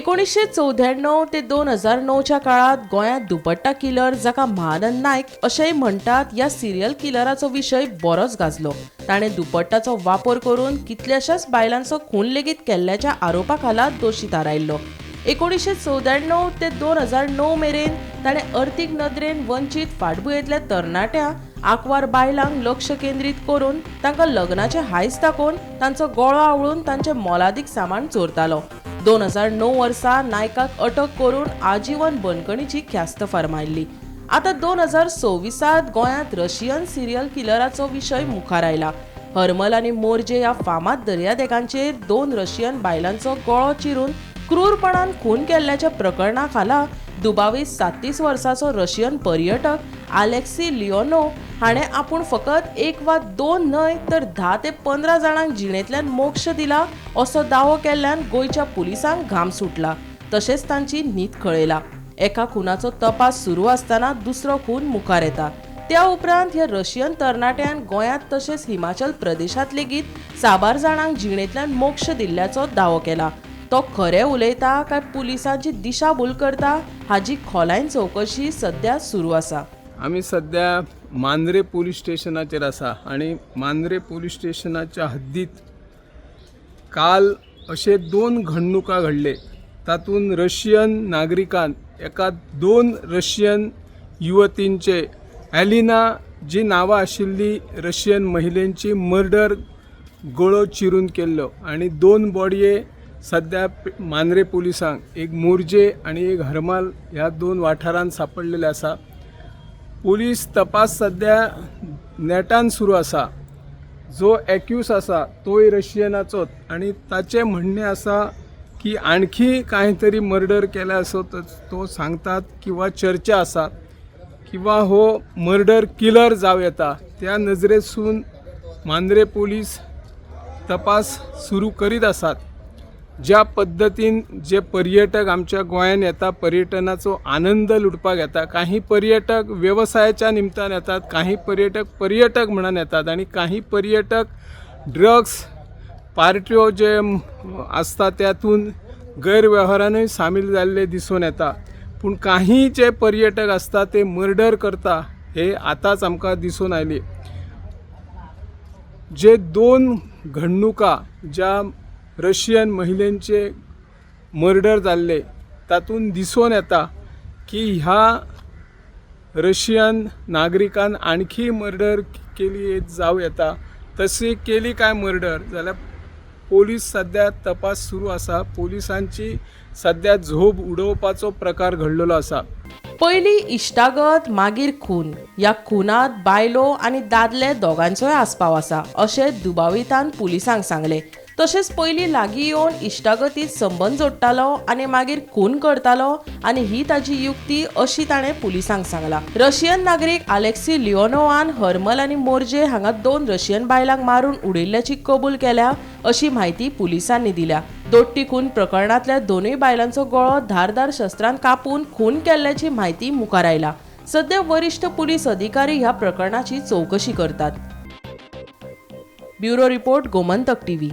1994 ते 2009च्या काळात गोंयांत दुपट्टा किलर, जाका महानंद नायक अशेंय म्हणटात, ह्या सिरियल किलराचो विशय बरोच गाजलो. ताणें दुपट्टाचो वापर करून कितल्याशाच बायलांचो खून लेगीत केल्ल्याच्या आरोपा खाला दोशी थारायल्लो. 1994 ते 2009 मेरेन ताणें अर्थीक नदरेन वंचीत फाटभुंयेंतल्या तरणाट्या आंकवार बायलांक लक्ष केंद्रीत करून तांकां लग्नाचें हांयस दाखोवन तांचो गळो आवळून तांचें मोलादीक सामान चोरतालो. 2009 वर्सा नायकाक अटक करून आजीवन बंदखणीची ख्यास्त फर्मायल्ली. आतां 2026 गोंयांत रशियन सिरियल किलराचो विशय मुखार आयला. हरमल आनी मोरजे ह्या फामाद दर्यादेगांचेर 2 रशियन बायलांचो गळो चिरून क्रूरपणान खून केल्ल्याच्या प्रकरणा खाला दुबावीत 37 वर्साचो रशियन पर्यटक आलेक्सी लिओनो हाणें आपूण फकत 1 वा 2 न्हय तर 10 ते 15 जाणांक जिणेंतल्यान मोक्ष दिला असो दावो केल्ल्यान गोंयच्या पुलिसांक घाम सुटला, तशेंच तांची न्हीद खळयला. एका खुनाचो तपास सुरू आसतना दुसरो खून मुखार येता. त्या उपरांत ह्या रशियन तरणाट्यान गोंयांत तशेंच हिमाचल प्रदेशांत लेगीत साबार जाणांक जिणेंतल्यान मोक्ष दिल्ल्याचो दावो केला. तो खरें उलयता काय पुलिसांची दिशाभूल करता हाजी खोलायेन चवकशी सध्या सुरू आसा. आमी सध्या मांद्रे पोलीस स्टेशनाचेर आसा आनी मांद्रे पोलीस स्टेशनाच्या हद्दीत काल अशे 2 घडणुका घडले. तातूंत रशियन नागरिकान एका 2 रशियन युवतींचे एलिना जी नांवां आशिल्ली रशियन महिलेंची मर्डर गळो चिरून केल्लो आनी 2 बॉडये सध्या मांद्रे पुलिसांक एक मोरजे आनी एक हरमाल ह्या 2 वाठारांत सांपडलेले आसा. पुलीस तपास सध्या नेटान सुरू आसा. जो एक्यूज आसा तोय रशियनाचोच आनी ताचें म्हणणें आसा की आणखी कांय तरी मर्डर केल्या असो तो सांगतात किंवा चर्चा आसा किंवा हो मर्डर किलर जावं येता. त्या नजरेसून मांद्रे पोलीस तपास सुरू करीत आसात. ज्या पद्दतीन जे पर्यटक आमच्या गोंयान येता, पर्यटनाचो आनंद लुटपाक येता, काही पर्यटक वेवसायाच्या निमतान येतात, काही पर्यटक पर्यटक म्हणून येतात आनी काही पर्यटक ड्रग्स पार्ट्यो जे आसता त्यातून गैरवेव्हारानूय सामील जाल्ले दिसून येता. पूण काही जे पर्यटक आसता ते मर्डर करता हे आतांच आमकां दिसून आयली. जे 2 घडणुका ज्या रशियन महिलेंचे मर्डर जाल्ले तातूंत दिसून येता की ह्या रशियन नागरिकान आणखी मर्डर केली जावं येता. तशी केली काय मर्डर जाल्यार पोलीस सध्या तपास सुरू आसा. पोलिसांची सध्या झोब उडोवपाचो प्रकार घडलेलो आसा. पयली इश्टागत, मागीर खून. ह्या खुनात बायलो आनी दादले दोगांचोय आस्पाव आसा अशें दुबावितान पुलिसांक सांगलें. तशेंच पयलीं लागीं येवन इश्टागतीत संबंद जोडटालो आनी मागीर खून करतालो आनी ही ताजी युक्ती अशी ताणें पुलिसांक सांगलां. रशियन नागरीक आलेक्सी लिओनोवान हरमल आनी मोरजे हांगा 2 रशियन बायलांक मारून उडयल्ल्याची कबूल केल्या अशी म्हायती पुलिसांनी दिल्या. दोट्टी खून प्रकरणांतल्या 2 बायलांचो गळो धारदार शस्त्रान कापून खून केल्ल्याची म्हायती मुखार आयला. सध्या वरिश्ठ पुलीस अधिकारी ह्या प्रकरणाची चवकशी करतात. Bureau report, Gomantak TV.